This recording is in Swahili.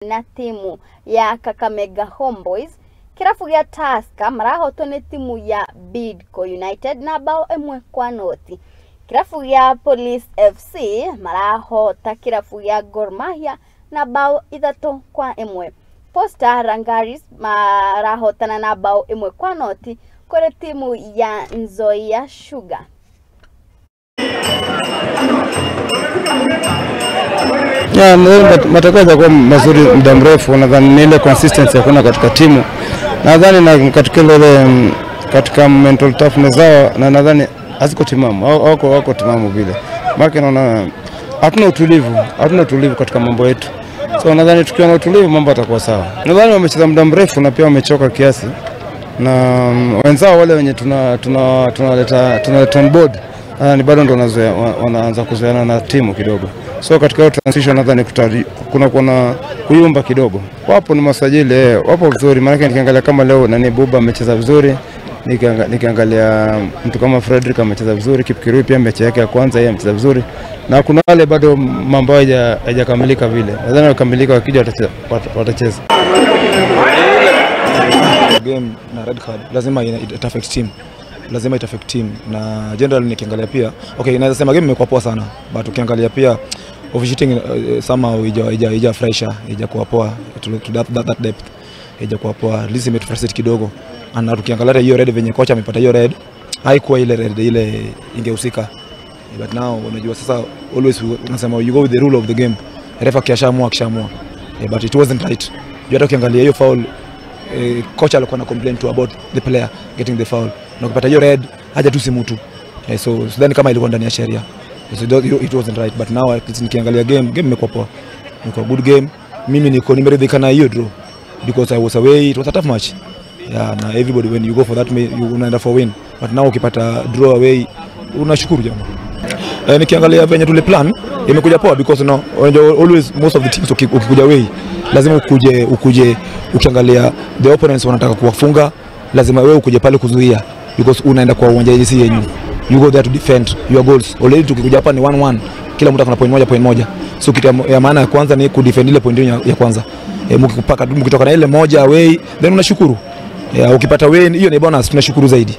Na timu ya Kakamega Homeboys. Kirabu gĩa Tusker marahotwo nĩ timu ya Bidco United na bao 1-0. Kirabu gĩa Police FC marahota kirabu gĩa Gor Mahia na bao 3-1. Posta Rangaris marahotana na bao 1-0 kũrĩ timu ya Nzoia Sugar. Yeah, matokeo yatakuwa mazuri muda mrefu. Nadhani ni ile consistency hakuna katika timu. Nadhani na katika ile katika mental toughness zao, na nadhani haziko timamu, wako timamu vile. Maana naona hatuna utulivu katika mambo yetu. So nadhani tukiwa na utulivu mambo yatakuwa sawa. Nadhani wamecheza muda mrefu na pia wamechoka kiasi. Na wenzao wale wenye tunaleta on board ni bado ndo wanaanza kuzoeana na timu kidogo. So katika hiyo transition nadhani kuna kuyumba kidogo. Wapo ni masajili, wapo vizuri. Maana nikiangalia kama leo nani Buba amecheza vizuri, nikiangalia mtu kama Frederick amecheza vizuri, Kipkirui pia mechi yake ya kwanza yeye amecheza vizuri. Na kuna wale bado mambo hayajakamilika vile. Nadhani wakamilika wakija watacheza. Game na red card lazima it affect team. Lazima it affect team. Na generally nikiangalia pia, okay, naweza sema game imekuwa poa sana, but ukiangalia pia officiating somehow ija fresher, ija kuwa poa to that depth. Ija kuwa poa, at least imetufrustrate kidogo. Na tukiangalia hiyo red venye kocha amepata hiyo red, haikuwa ile red ile ingehusika. But now unajua sasa always unasema you go with the rule of the game. Refa kishamua. But it wasn't right. Hata ukiangalia hiyo foul, kocha alikuwa na complain to about the player getting the foul. Na ukipata hiyo red haja tu si mtu. So sidhani kama ilikuwa ndani ya sheria. So it wasn't right, but now at least nikiangalia game imekuwa poa. Imekuwa good game. Mimi niko nimeridhika na hiyo draw because I was away, it was a tough match. Yeah, na everybody when you go for that you unaenda for win. But now ukipata draw away unashukuru jamaa. Nikiangalia venye tule plan imekuja poa because no always most of the teams ukikuja away lazima ukuje ukiangalia the opponents wanataka kuwafunga, lazima wewe ukuje pale kuzuia because unaenda kwa uwanja jinsi yenu. You go there to defend your goals. Already tukikuja hapa ni 1-1. Kila mtu akona point moja. So kitu ya maana ya kwanza ni kudefend ile point ya kwanza. Mkitoka na ile moja away then unashukuru. Ukipata win hiyo ni bonus, tunashukuru zaidi.